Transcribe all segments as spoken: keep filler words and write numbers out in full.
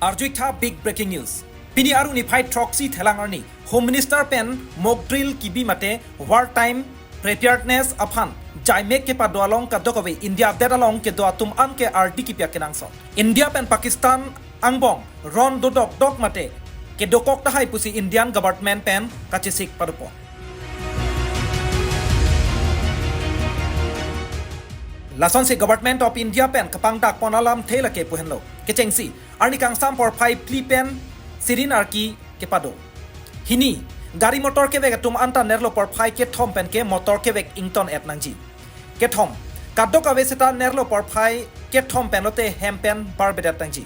Arjuitha big breaking news. Pini arni phai throksi Thelang arni Home Minister pen mock drill kebi mate war time preparedness aphan jaimek kepado along kadokave India det along kedo atum an ke ardi kipi akenangsot. India pen Pakistan angbong ron dodokdok mate kedokok tahai pusi Indian government pen kachesik padopon. Lasonsi Government of India pen kapangdakpon alamthe lake pu henlo. Kechengsi, arni kangsam porphai phli pen sirin arki kepado. Hini, gari motor kevek atum anta nerlo porphai kethom pen ke motor kevek ington-et nangji. Kethom, kadokave seta nerlo porphai kethom pen lote hem pen barbedet nangji.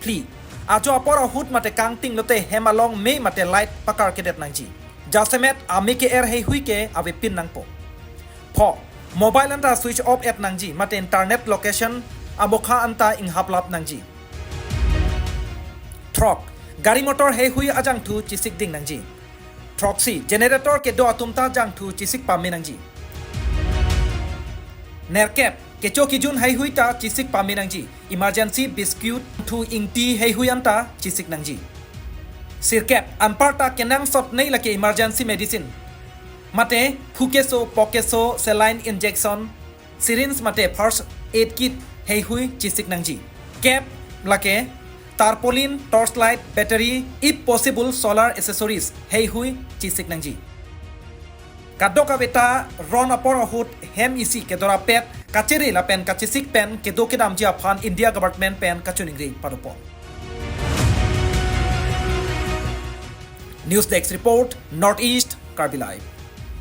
Phli, ajo apor ahut mate kangting lote hem along me mate light pakarkedet nangji. Jasemet ame ke-er heihui ke avepin nangpo. Pho, mobile anta switch off-et nangji mate internet location amokha anta inghaplap nangji. Throk, gari motor heihui ajangthu chesik ding nangji. Throksi, generator kedo atum ta jangthu chesik pame nangji. Nerkep, kecho kejun heihui ta chesik pame nangji. Emergency biscuit, thu, ingti heihui anta chesik nangji. Sirkep, anparta kenangsot nei lake emergency medicine mate phu keso, pok keso, saline injection, syringe mate first aid kit heihui chesik nangji. Kep lake tarpaulin, torchlight, battery, if possible solar accessories heihui chesik nangji. Kadokave ta ron apor ahut hem isi kedorapet kachere lapen kachesik pen kedo kedamji aphan India government pen kachiningri padopon. News Desk Report, Northeast Karbi Live.